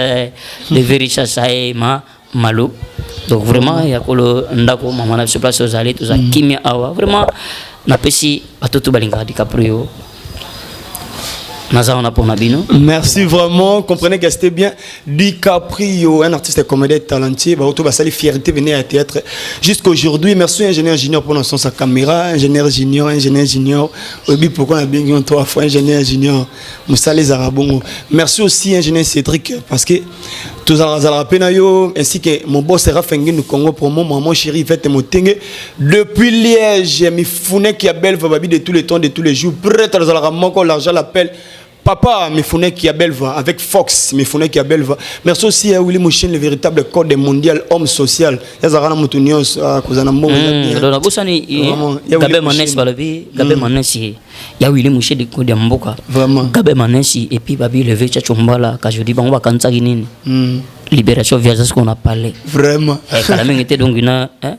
le vrai Richassa et ma Malo. Donc vraiment, ya kolo ndako mama na biso place ozali, toza kimia awa. Vraiment, napesi bato to balingaka DiCaprio. Naza wana mpona bino. Merci vraiment. Comprenez que c'était bien DiCaprio, un artiste et comédien talentueux. Bah, autour, bah, ça, les fierté venir à théâtre jusqu'aujourd'hui. Merci ingénieur junior pour son sa caméra, ingénieur junior, ingénieur junior. Oui, pourquoi on a bien trois fois ingénieur junior. Moussa les Arabongo. Merci aussi ingénieur Cédric parce que tous yo ainsi que mon boss Rafengin Congo promo, maman chérie Fête Motenge depuis Liège, mi fune qui a belle babi de tous les temps, de tous les jours. Prêt à moko l'argent l'appelle Papa Mifune qui a belva avec Fox Mifune qui a belva. Merci aussi à Willy Mouchine, le véritable code mondial homme social. Yazara mutu nyonso kozana mbongo. Donc nabosani Gabe Manesi, balobi Gabe Manesi ya Willy Mouchine de ya mboka. Vraiment. Gabe Manesi et puis babi levé Tchatcho Mbala kajodi bango bakanisaki nini? Libération via ce qu'on a parlé. Vraiment. Kala mingi te donc na hein?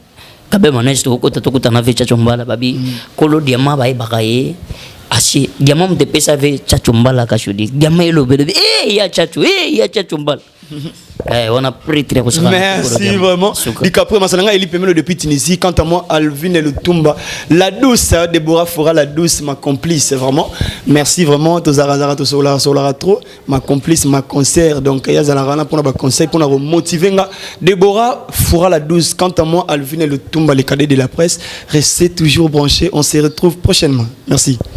Gabe Manesi tokota tokutana ve Tchatcho Mbala babi kolo diamant bayebaka ye. Asi diamant moto epesa ve Tchatcho Mbala kajodi diamant elobelobi ya Tchatcho, ya Tchatcho Mbala. Wana prêtre ya kosaka na Merci kolo diamant. Vraiment. Suka. DiCaprio Masalanga Eli Pemelo depuis Tunisie. Quant à moi, Alvin et Lutumba, la douce, hein, Déborah Fora, la douce, ma complice, vraiment. Merci vraiment. Tozara Zara, Tosola, Solara trop, ma complice, ma concert. Donc, Yazala Rana pour notre conseil, pour nous motiver. Nga. Déborah Fora, la douce. Quant à moi, Alvin et Lutumba, les cadets de la presse. Restez toujours branchés. On se retrouve prochainement. Merci.